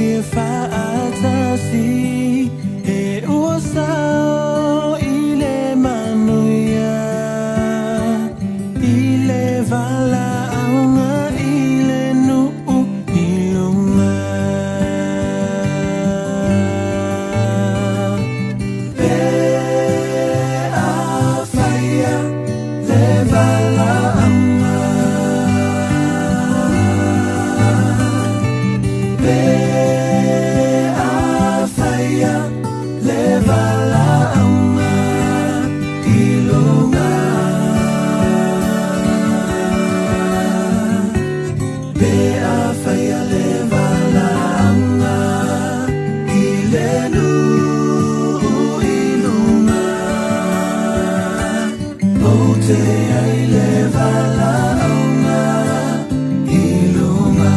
e faatasi, e ua sao i le manuia, i le valaauga i le nuu i luga. Pe afaia le valaauga, pe afaia le valaauga i luga. Pe afaia le valaauga i le nuu i luga, ou te ai le valaauga i luga.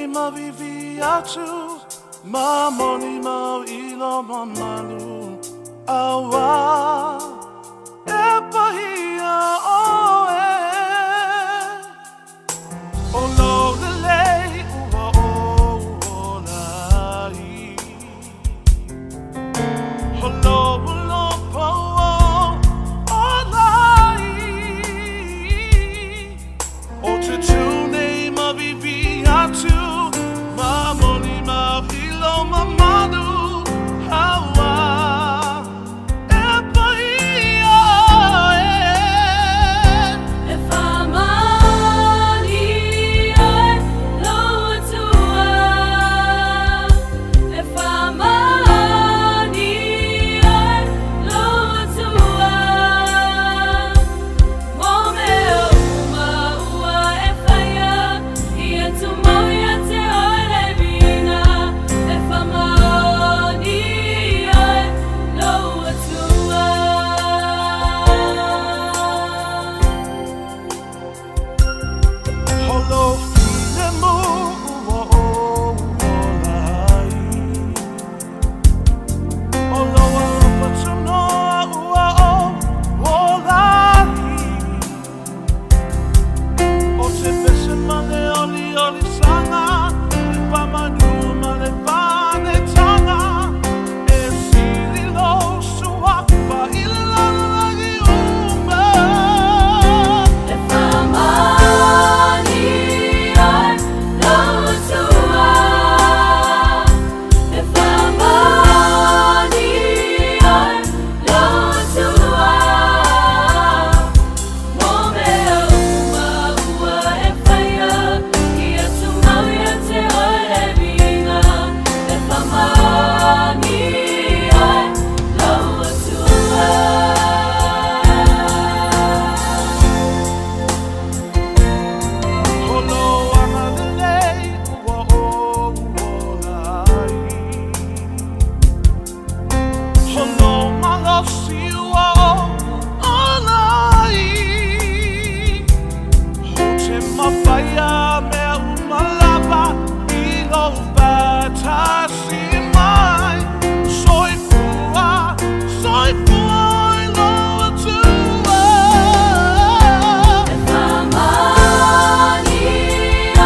nei mavivi atu ma moni mau i lo mamalu aua e pahia oe. O lou lelei ua ou ola ai. O lou alofa ua ou ola ai. O te tū nei mavivi atu ma moni mau i lo mamalu aua e paia oe. E faamaoni oe lou Atua, E faamaoni oe lou Atua, Mo mea uma ua e faia, Ia tumau ia te oe le viiga. E faamaoni oe lou Atua. O lou filemu ua ou ola ai. O lou alofa tunoa ua ou ola ai. O te pese ma le oliolisaga, le faamanu ma le faanetaga, e sili lou suafa i le lalolagi uma. E faamaoni oe lou Atua, E faamaoni oe lou Atua, Mo mea uma ua e faia, Ia tumau ia te oe le viiga. E faamaoni oe lou Atua. O lou agalelei ua ou ola ai. O lou malosi ua ou ola ai. O te mafaia mea uma lava i lou faatasi mai. Soifua, soifua i lou Atua. E faamaoni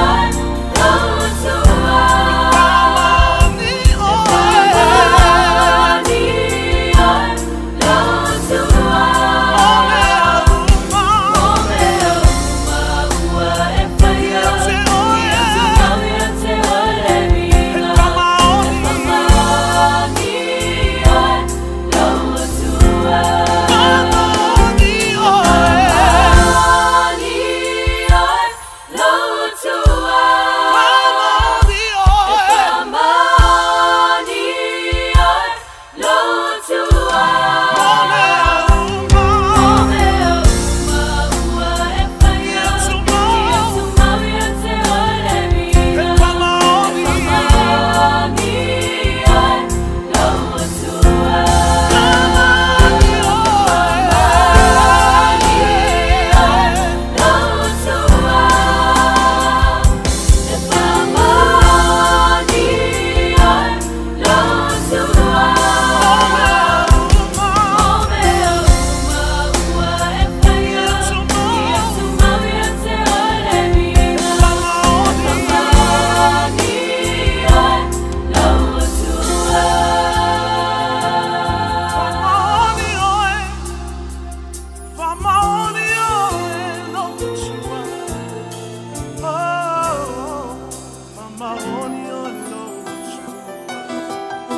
oe lou Atua, Faamaoni oe. Faamaoni oe lou Atua, O mea uma. Mo mea uma ua e faia, Ia te oe. Ia tumau ia te oe le viiga. E faamaoni. E faamaoni oe lou Atua. Faamaoni oe. Faamaoni oe lou Atua. Faamaoni oe. Faamaoni oe lou Atua. O mea uma. Mo mea uma ua e faia, Ia tumau. Ia tumau ia te oe le viiga. E faamaoni. E faamaoni oe lou Atua. Faamaoni oe. Faamaoni oe lou Atua. E faamaoni oe lou Atua. O mea uma. Mo mea uma ua e faia, Ia tumau. Ia tumau ia te oe le viiga. Faamaoni. Faamaoni oe lou Atua. Faamaoni oe. Faamaoni oe lou Atua. Oh, faamaoni oe lou Atua.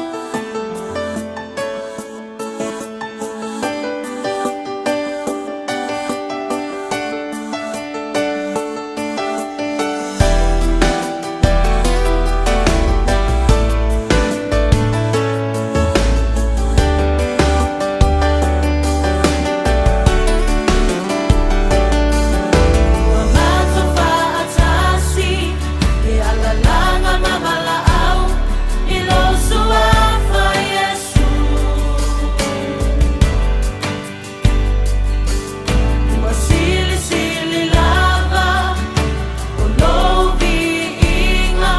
Ua matou faatasi e alalaga ma valaau i lou suafa Iesu. Ua silisili lava o lou viiga.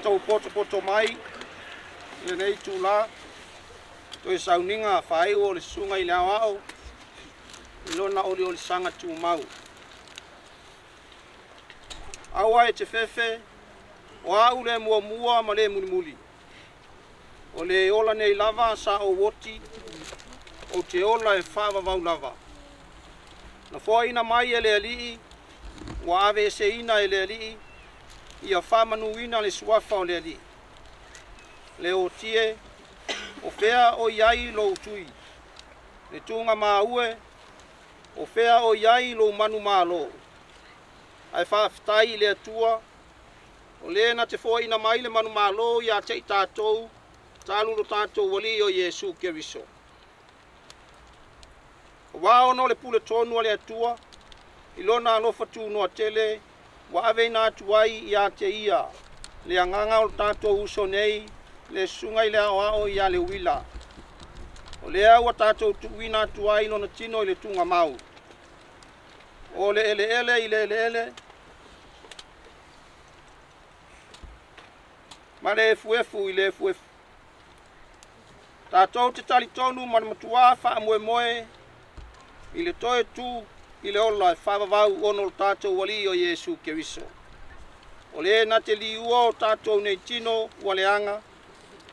tatou potopoto mai i lenei itulā, toe sauniga faaiu o le Susuga i le Aoao i lona oliolisaga tumau. Aua e te fefe, o au le muamua ma le mulimuli. O le ola nei lava sa ou oti, ou te ola e faavavau lava. Na foaiina mai e le Alii, ua aveeseina e le Alii, ia faamanuina le suafa o le Alii. Le otie, o fea o i ai lou tui? Le tugamaue, o fea o i ai lou manumalo? Ae faafetai i le Atua, o le na te foaiina mai le manumalo ia te i tatou, talu lo tatou Alii o Iesu Keriso. Aua ona o le pule tonu a le Atua, i lona alofa tunoa tele, ua aveina atu ai ia te ia le agaga o le tatou uso nei, le Susuga i le Aoao ia Leuila. O lea ua tatou tuuina atu ai lona tino i le tugamau. O le eleele i le eleele, ma le efuefu i le efuefu. Tatou te talitonu ma le matuā faamoemoe i le toe tū i le ola e faavavau ona o lo tatou Alii o Iesu Keriso. O le na te liua o tatou nei tino ua leaga,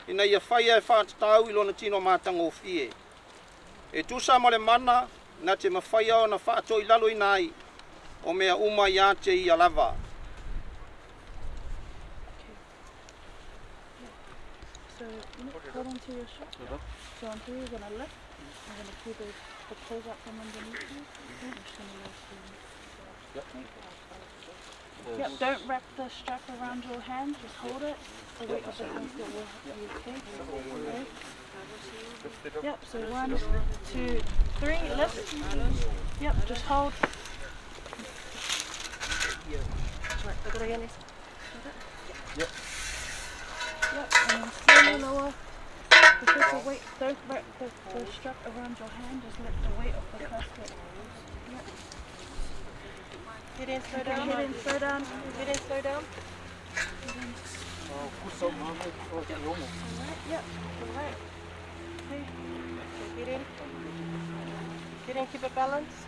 ina ia faia e faatatau i lona tino matagofie. E tusa ma le mana na te mafaia ona faatoilaloina ai o mea uma ia te ia lava. So hold on to your strap. So on three, you're gonna lift. I'm gonna pull the, the poles out from underneath you. I'm just gonna lift you. Yep, don't wrap the strap around your hand, just hold it. The weight of the casket will be okay. Okay. Yep, so one, two, three, lift. Yep, just hold. Yep, and then slowly lower. Because the weight, don't wrap the, the strap around your hand, just let the weight of the casket. Yep. Head in, slow Okay, down. head in, slow down. Head in, slow down. Alright, yep, alright. Okay. Okay, head in. Head in, keep it balanced.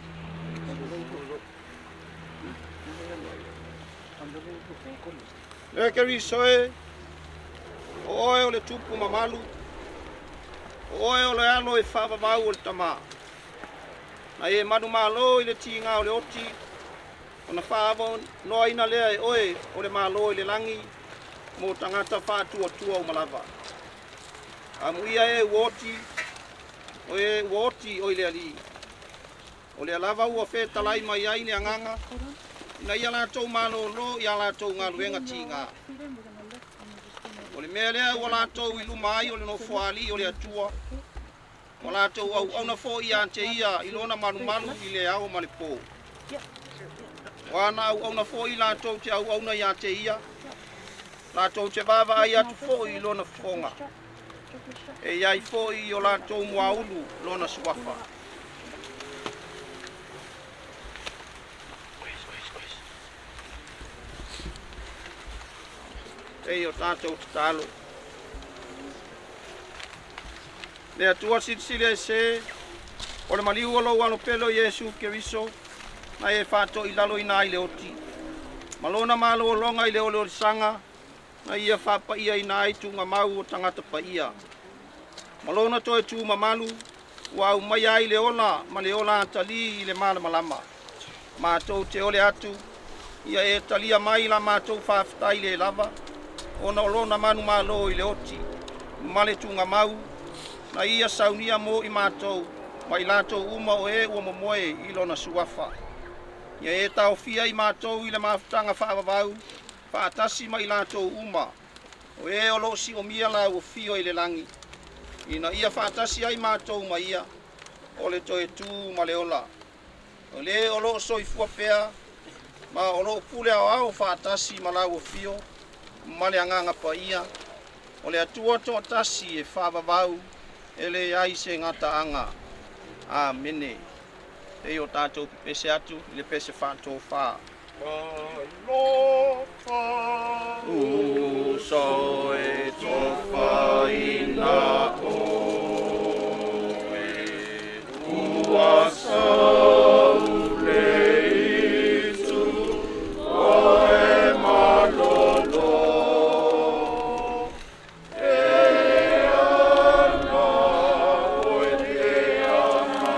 Le Keriso e, o oe o le tupu mamalu, o oe o le alo e faavavau o le Tama. Na e manumalo i le tiga o le oti, ona faaavanoaina lea e oe o le Malo i le lagi mo tagata faatuatua uma lava. Amuia e ua oti, o e ua oti oi le Alii. O lea lava ua fetalai mai ai le agaga, ina ia latou malōlō i a latou galuega tigā. Feet in, we're gonna lift and we're just gonna O le mea lea ua latou i luma ai o le nofoaali'i o le Atua, ua latou auauna foi ia te ia i lona malumalu i le ao ma le pō. O ana auauna foi latou te auauna ia te ia, latou te vaavaai atu foi i lona fofoga. strap. Drop your strap. E i ai foi i o latou muaulu lona suafa. E o tatou tatalo. Le Atua silisili ese, o le maliu o lou alo pele o Iesu Keriso, na e faatoilaloina ai le oti. Ma lona malologa i le oliolisaga, na ia faapaiaina ai tugamau o tagata paia. Ma lona toe tu mamalu, ua aumaia ai le ola ma le ola atalī i le malamalama. Matou te ole atu, ia e talia mai la matou faafetai le lava, ona o lona manumalo i le oti, ma le tugamau, na ia saunia mo i matou, ma i latou uma o e ua momoe i lona suafa. Ia e taofia i matou i le mafutaga faavavau, faatasi ma i latou uma, o e o loo siomia la ua fio i le lagi, ina ia faatasi ai matou ma ia, o le toe tū ma le ola. O le o loo soifua pea, ma o loo pule aoao faatasi ma lau afio, ma le agaga paia, o le Atua toatasi e faavavau, e leai se gataaga. Amene. E o tatou pepese atu i le pese faatofā. Uso e tofaina oe, ua saule itu oe malolo. E ana oe te ana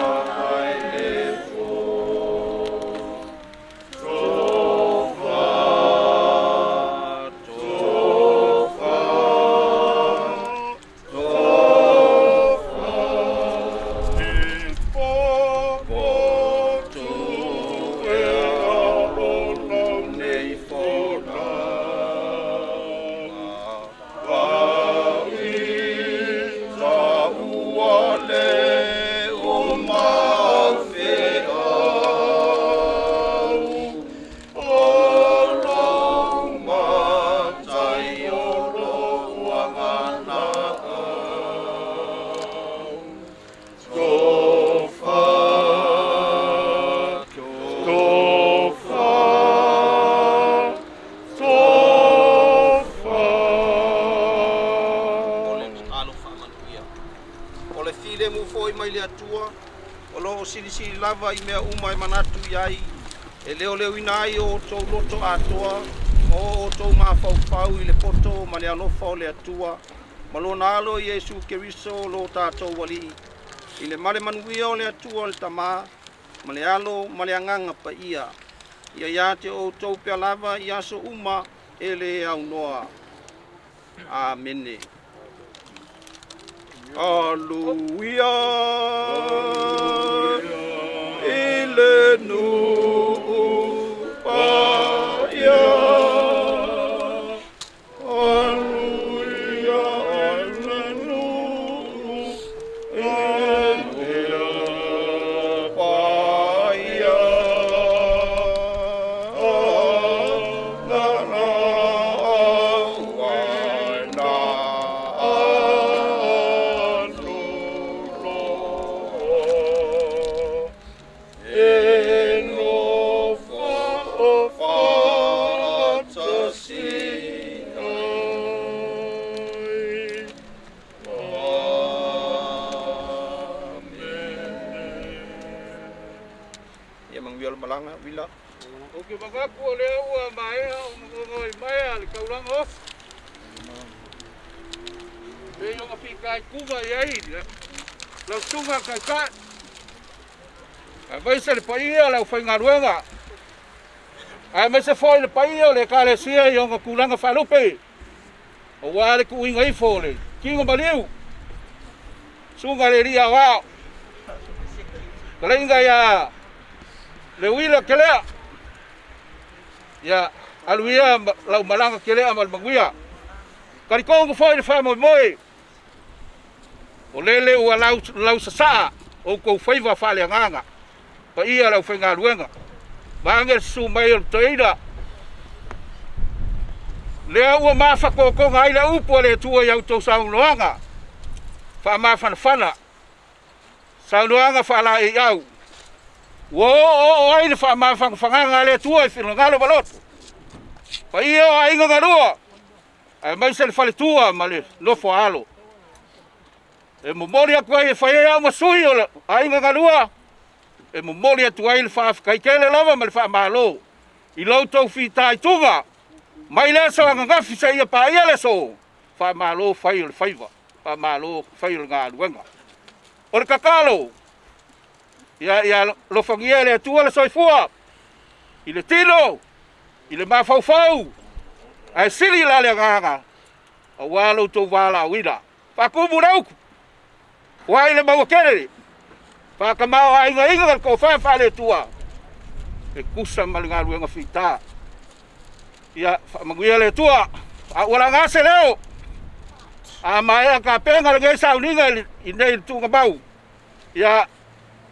ai le fo. Tofa, tofa, tofa. Po tu e alo nei fona. Pa i ta ua le o mawhe au. O lo matai o lo uangana au. Tofa, tofa, tofa. O le tatalo faamanuia. O le filemu foi mai le Atua, o lo o silisili lava i mea uma e manatu i ai, e leoleoina ai o outou loto atoa, ma o outou mafaufau i le poto ma le alofa o le Atua, ma lona alo Iesu Keriso lo tatou Alii, i le male manuia o le Atua le Tamā, ma le Alo ma le Agaga Paia, ia ia te outou pea lava i aso uma e le aunoa. Amene. Aluia i le nuu paia. Aluia i le nuu paia. La la wa na alu lo. E no fa fa ta si ai. Amen. Ia manuia le malaga, Vila. O ke makapu o lea ua maea o magongo i maea le kaulanga ofu. Pe i onga pika i kuva i ai, lau sunga kai kai. Ae maise le paia lau whaingaluenga. Ae maise foi le paia o le ekalesia i ona tulaga faalupe. Auā le tuuina ifo o le tino maliu. Susuga le alii aoao. Talaiga ia Leuila Kelea. Ia alu ia lau malaga Kelea ma le manuia. Talitonu foi le faamoemoe. O lele ua lau, lau sasaa outou faiva faaleagaga. Paia le aufaigaluega. Vaeane le susu mai o le toeaina. Lea ua mafatotoga ai le upu a le Atua i a outou saunoaga faamafanafana, saunoaga faalaeiau. Ua oooo ai le faamafanafanaga a le Atua i finagalo ma loto. Paia o aiga galua, aemaise le faletua ma le nofo a alo. E momoli atu ai e fai ai au ma sui o le aiga galua, e momoli atu ai le faafetai tele lava ma le faamalo i lo outou fitaituga mai le aso ananafi seia paia le aso. Faamalo fai o le faiva, faamalo fai o le galuega. O le tatalo, ia alofagia e le Atua le soifua i le tino, i le mafaufau, ae sili la le agaga aua lo outou valaauina. Faatumu le utu, foai le maua tele, faatamaoaigaina le tofa faale-Atua e tusa ma le galuega fita. Ia faamanuia le Atua. A ua laga se leo, a maea tapena lenei sauniga i inei i le tuugamau, ia,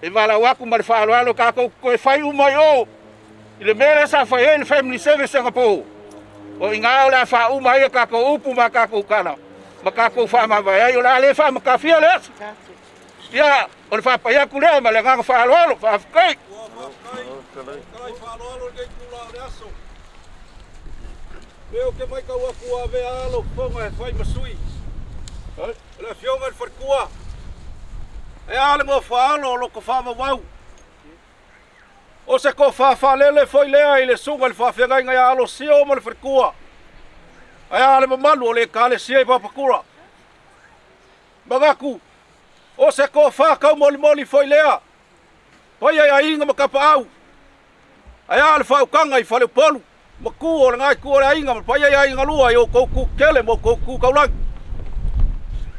e valaau atu ma le faaaloalo tatou te toe fai uma i o i le mea lea sa fai ai le family service anapo. O i ina o le a faauma ai a tatou upu ma a tatou tala ma tatou faamavae ai. O le a le faamatafia le aso. Ia, o le faapai atu lea ma le agaga faaaloalo. Faafetai. Fetalai faaaloalo i lenei itula o le aso. Lea ou te matau atu ua avea lava lou fofoga e fai ma sui o le Afioga i le Faletua. Ae a le nofoaalo o Lotofa Vauvau. O se tofa faalele foi lea i le susuga i le faafeagaiga ia Alosio ma le faletua. Ae a le mamalu o le Ekalesia i Papakura. Manatu, o se tofa taumolimoli foi lea, paia i aiga ma tapaau, ae a le faautaga i Faleupolu, ma tu o lena itu o le aiga ma paia i aiga lua i outou tu tele ma outou tu taulagi.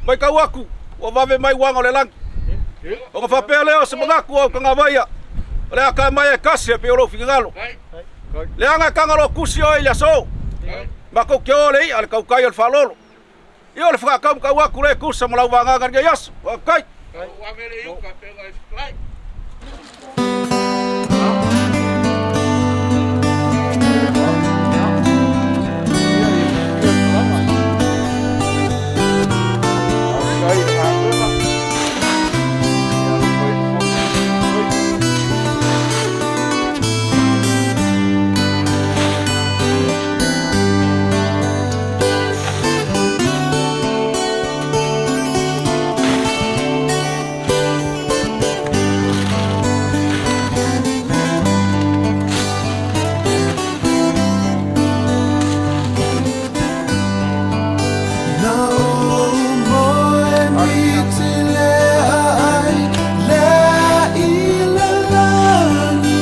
Matau atu, ua vave mai uaga o le lagi. Ona faapea lea o se manatu o Autagavaia, o le a tae mai e tasi e pei o lou finagalo. Leaga e taga loa tusi oe i le aso. Matou te o le i'a le tautai o le faalolo. Ia o le faataumatau atu lea e tusa ma lau vagaga i lenei aso. Faafetai. Na ou moe mitilea ai lea i le lagi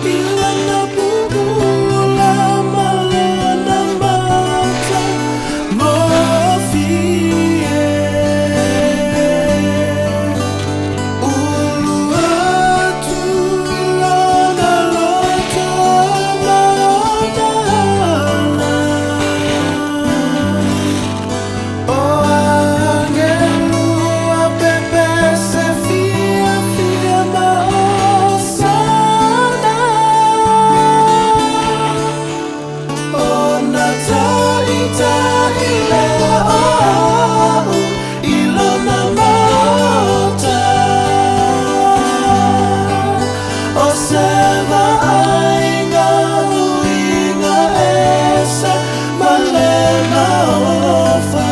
I lana pupula ma lona matagofie. Ulu atu lona loto ma ona ala. O agelu a pepese fia fia ma osana. O na taitai lea o au i lona maota. O se vaaiga uiga ese ma le maofa.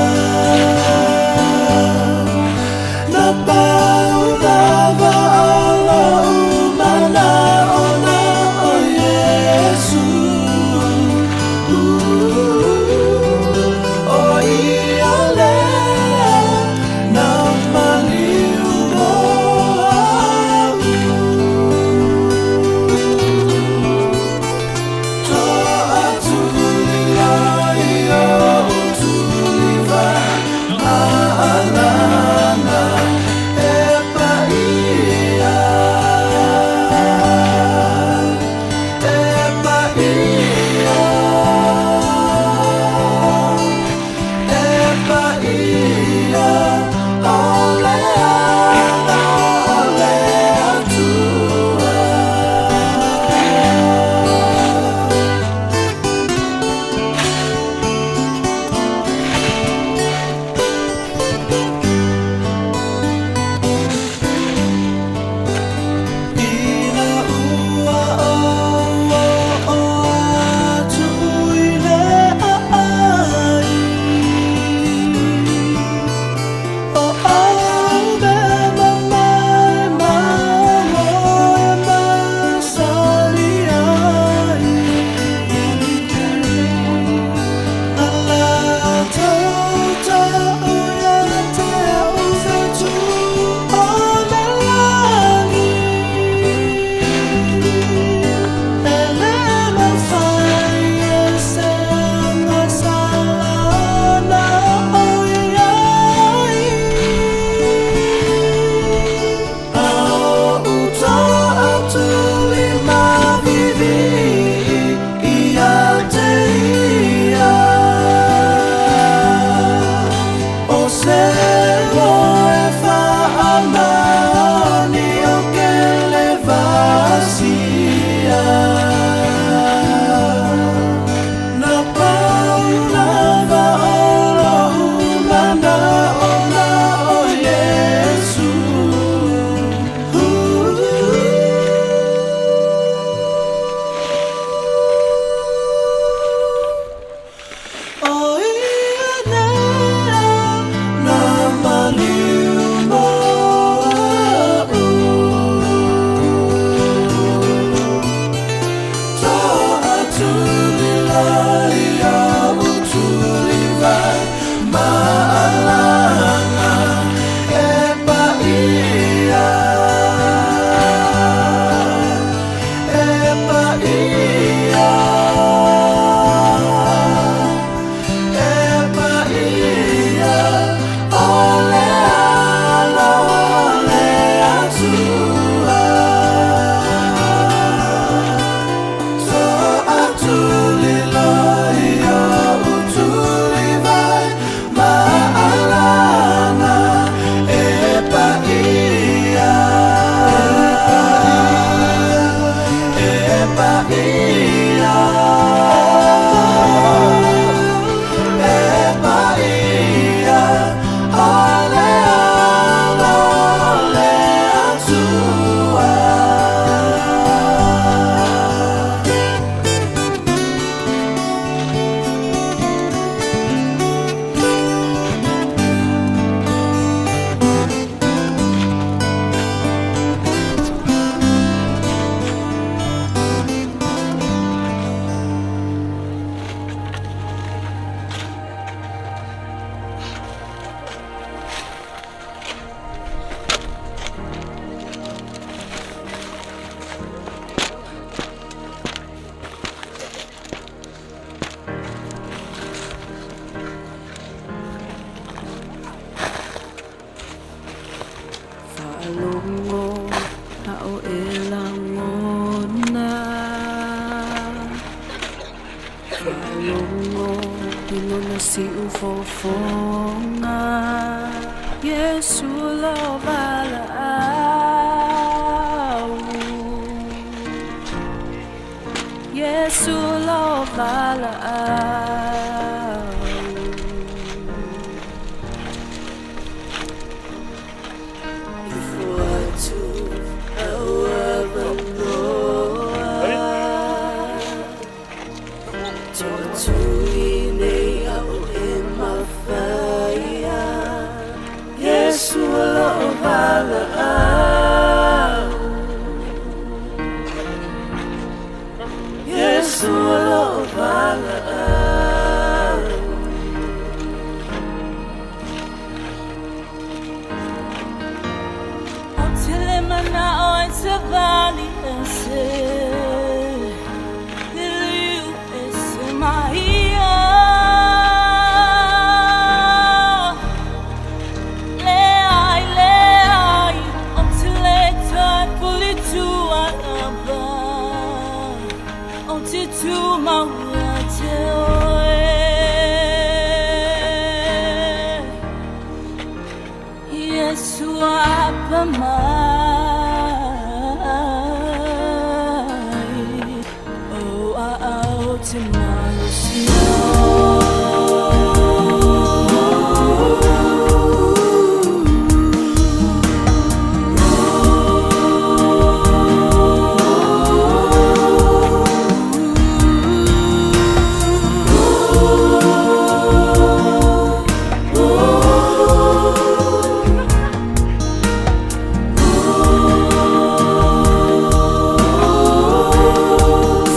Na pau lava o lou mana'o na o Iesu. O ia lea na maliu mo au. To'atuli ai o'u tuliva ma alana e paia. E paia. E paia. O le ala o le Atua. Ina ua ou o'o atu i le a'ai O au mea mamae malo e masani ai. Na latou ta'u ia te au fetu o le lagi. E le mafai e se agasala ona oo i ai. A o'u to'atulima vivi'i ia te ia. O se moe fa'amaoni o ke le vasia. Na pau lava o lo'u mana'o na o Iesu. Faalogo a o e lagona. Faalogo i lona siufofoga. Iesu lo valaau. Iesu lo valaau. Ifo atu au avanoa. Toatui nei au e mafaia. Iesu lo valaau. Iesu lo valaau. O te le manao e savali ese Liliu ese mahia Le ai, le ai O te le tai puli tua lava O te tu maua te oe Iesu apa mai O a au te malosi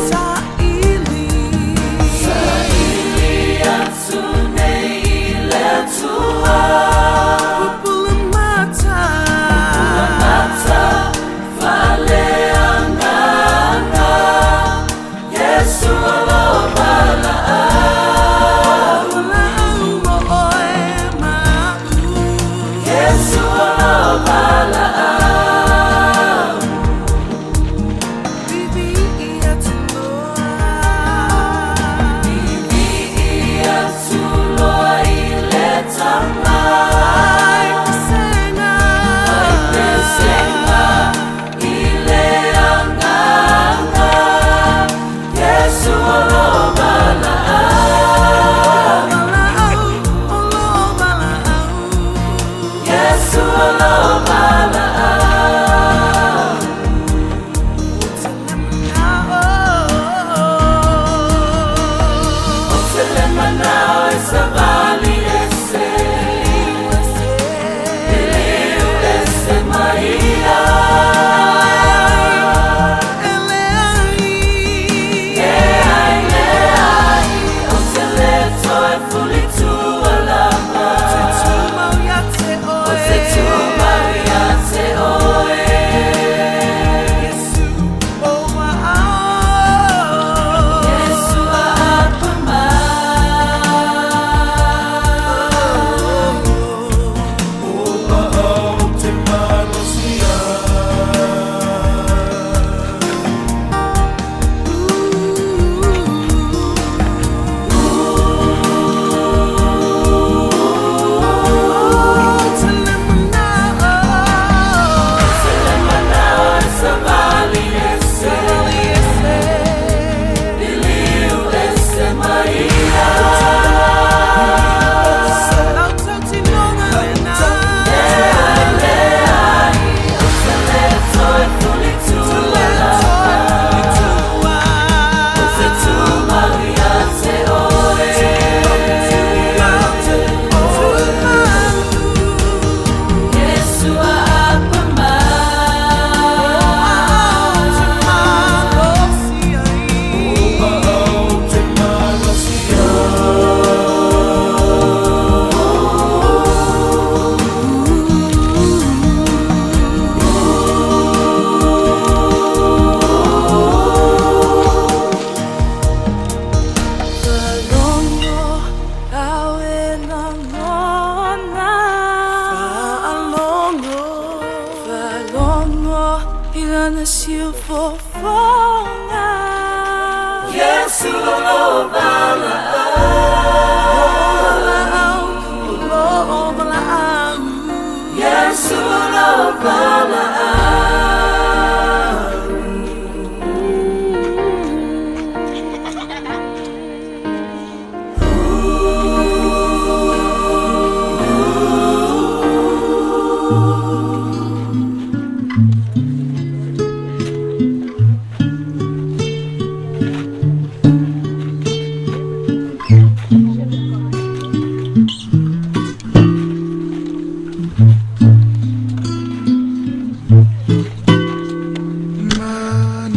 Saili Saili atu nei i le Atua. Pupula mata. Mata faaleagaga. Iesu o lo valaau. Valaau mo oe ma'u. Iesu o lo valaau. Vivi atu loa. Vivi atu loa i le Tama. Ai pesega. Pesega i le Agaga. Iesu o lo valaau. Valaau, o lo valaau. Iesu o lo valaau. O te le manao. O te le manao e savali ese Liliu ese maia. E leai. Le ai, le ai, o te le toe fulitua lava. Te tumau ia te oe. O te tumau. Lana siufofoga. Iesu o lo valaau. Valaau, o lo valaau. Iesu o lo valaau.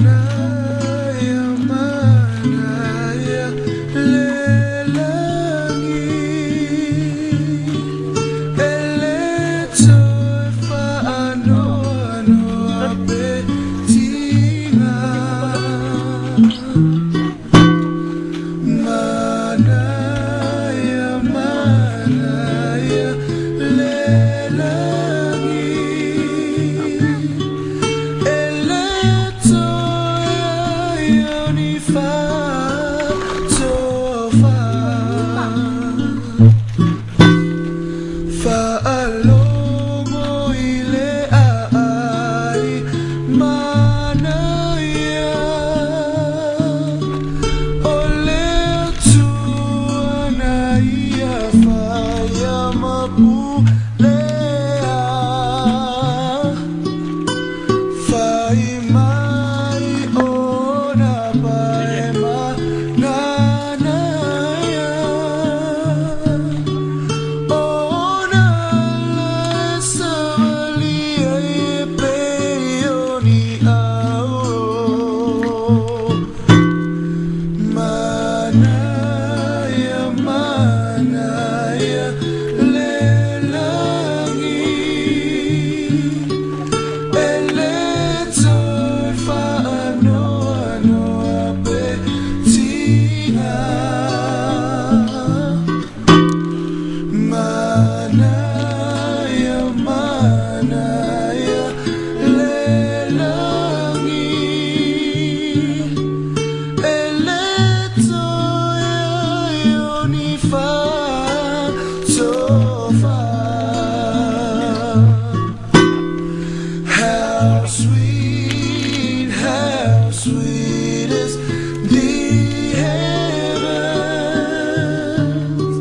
Manaia, manaia, lelagi E le toe faanoanoa pe tiga. Manaia, manaia, lelagi E le toe ai o ni faatofa. Faalogo i le aai manaia O le Atua na ia faia ma pulea. Fai mai ona pae mananaia Ona le savalia e pei o ni ao. Manaia, manaia, lelagi E le toe faanoanoa pe tiga. Manaia, manaia, lelagi E le toe ai o ni faatofa. How sweet is the heavens.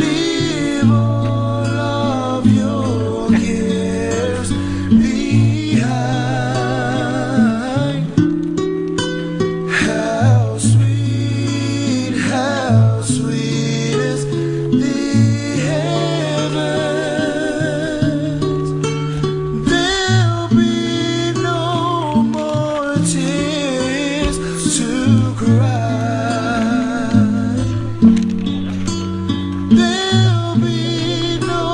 Leave all of your cares behind. How sweet is the heavens. There'll be no more tears to cry. There'll be no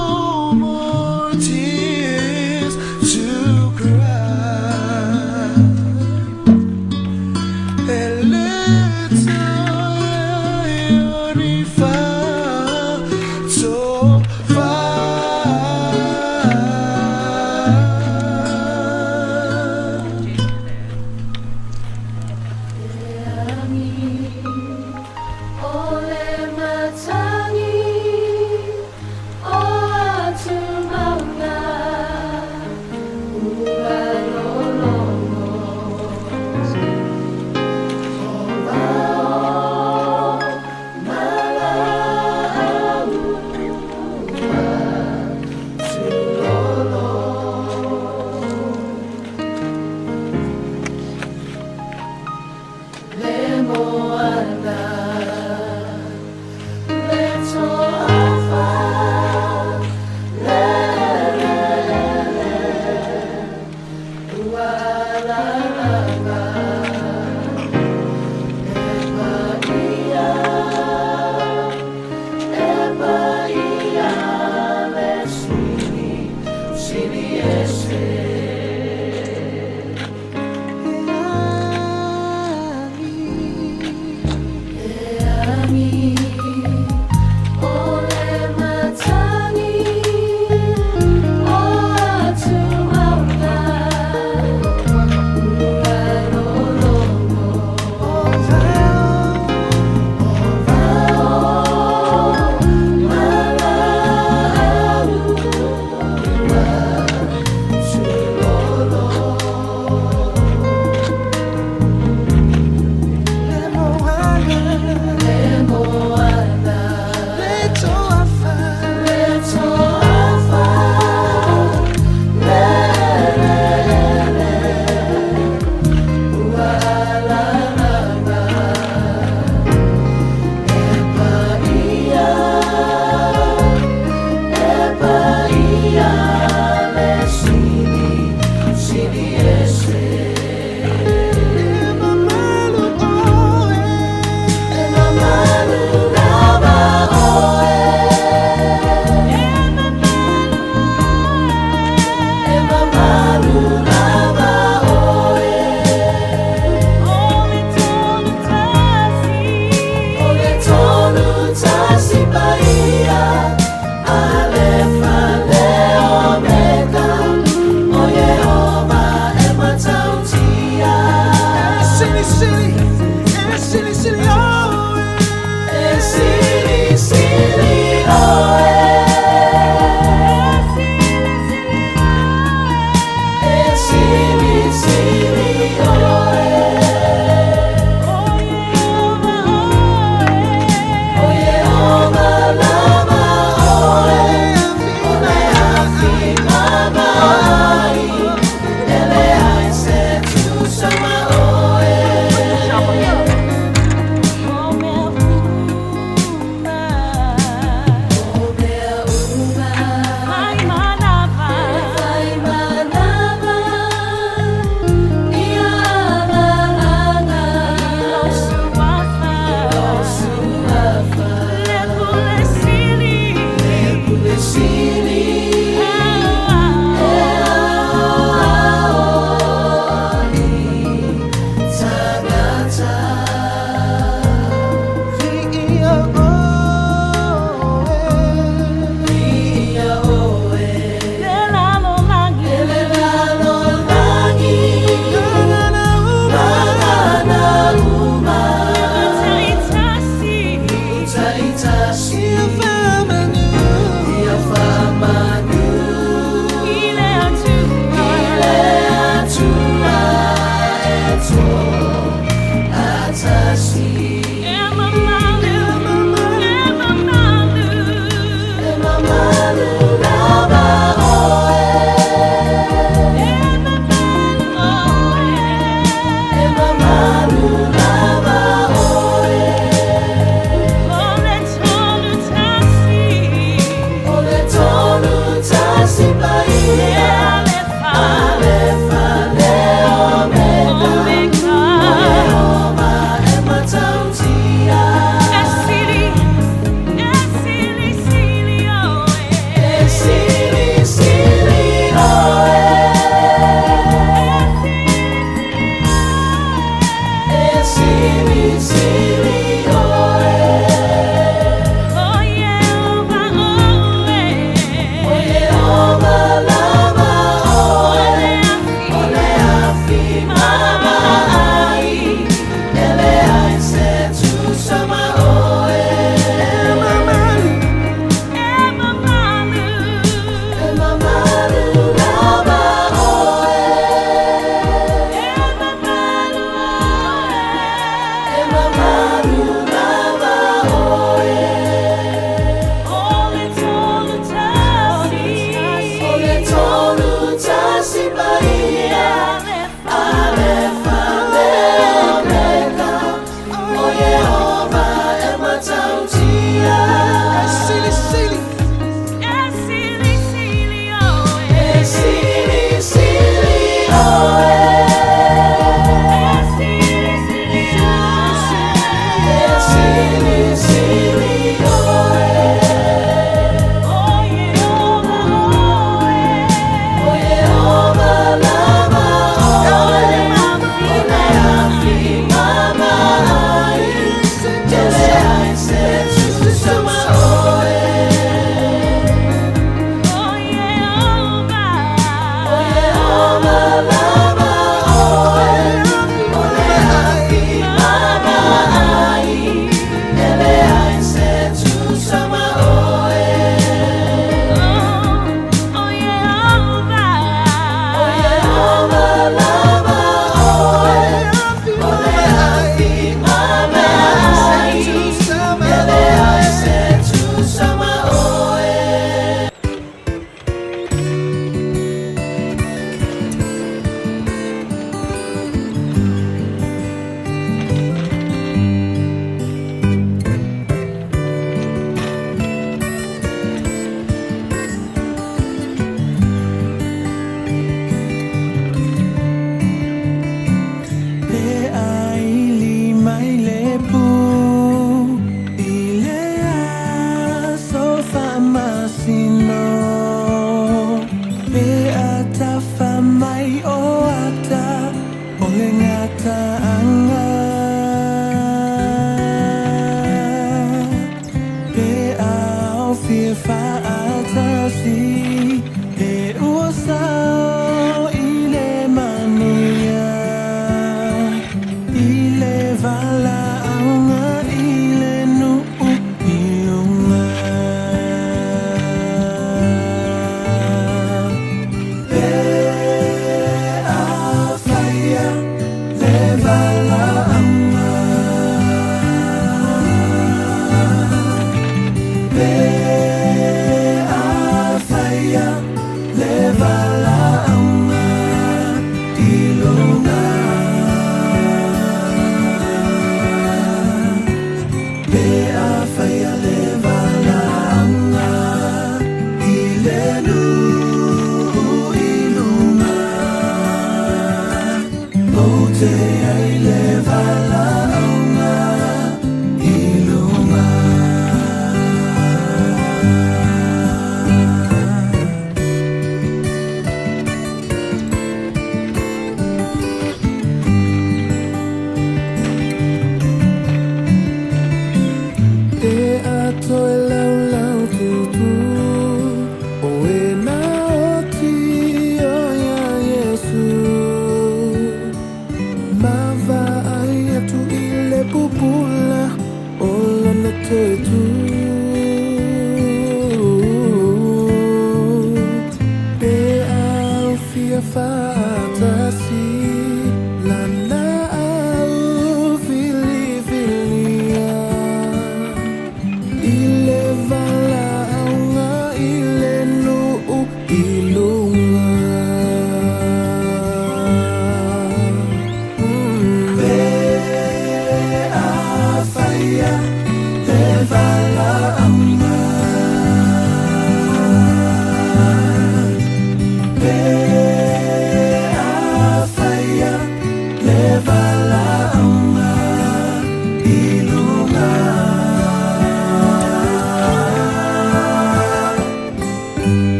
more tears to cry. E le toe ai o ni faatofa. O le matagi o atumauga ua lologo O lao malaau ua tulolo. Le moana le toafa le le le ua lalava e paia e paia le sili sili ese. E agi o le matagi o atumauga. Ma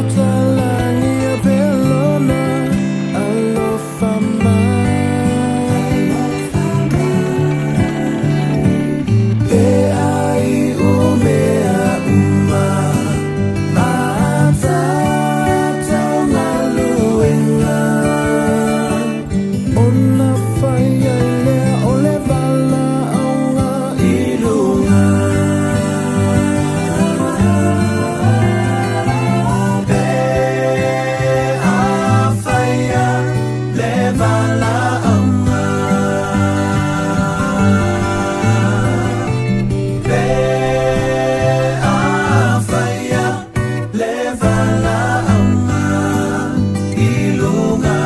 Maota lagi a pelona alofa mai. Pe ai o mea uma ma tātou galuega. Ona fai ai lea o le valaauga i luga. Pe afaia le valaauga. Pe afaia le valaauga i luga.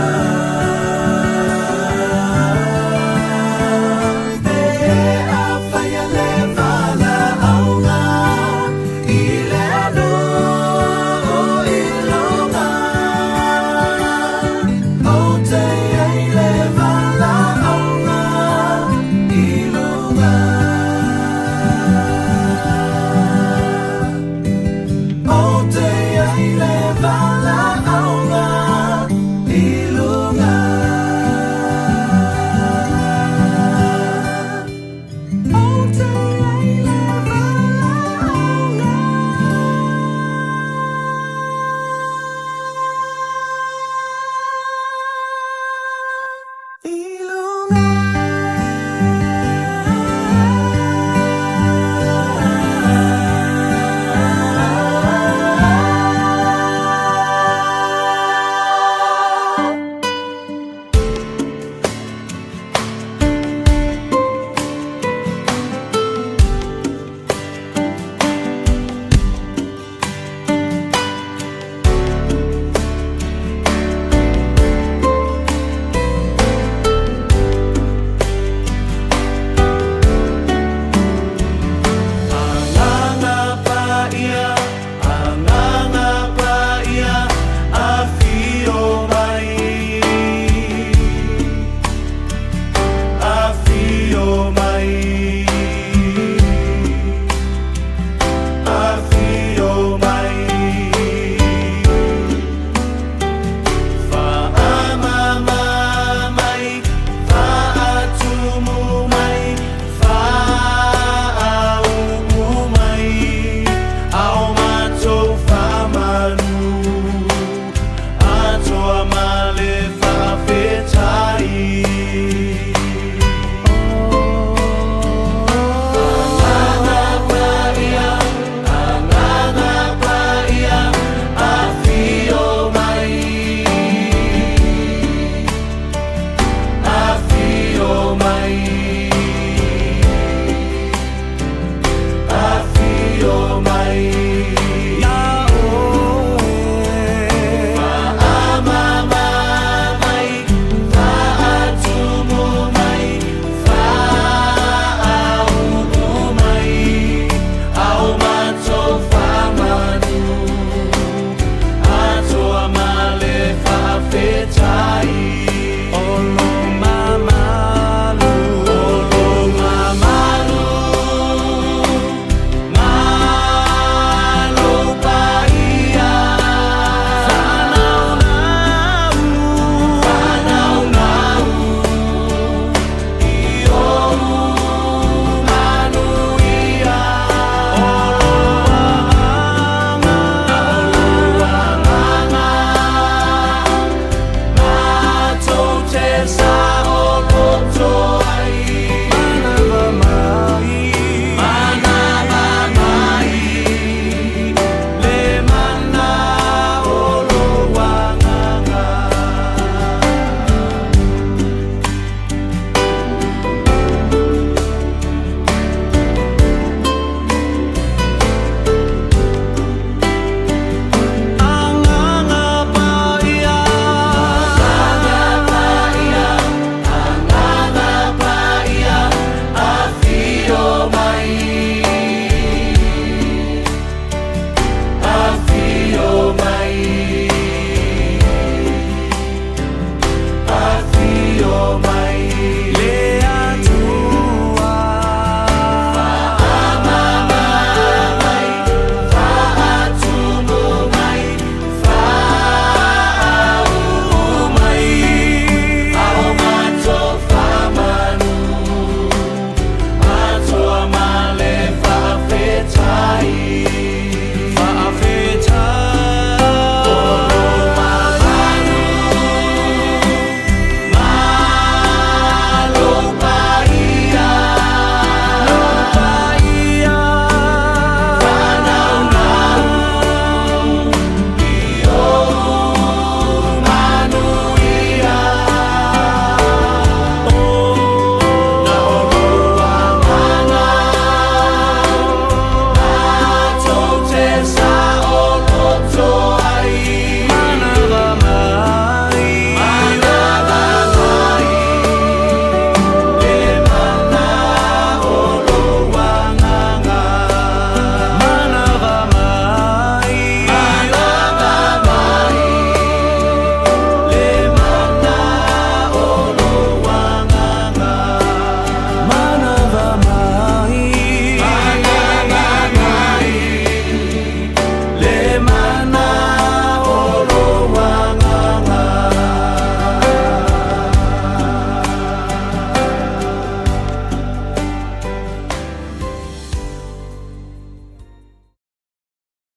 Pe afaia le valaauga i le atunuu i luga. O te ai le valaauga i luga. O te ai le valaauga i luga. O te ai le valaauga i luga.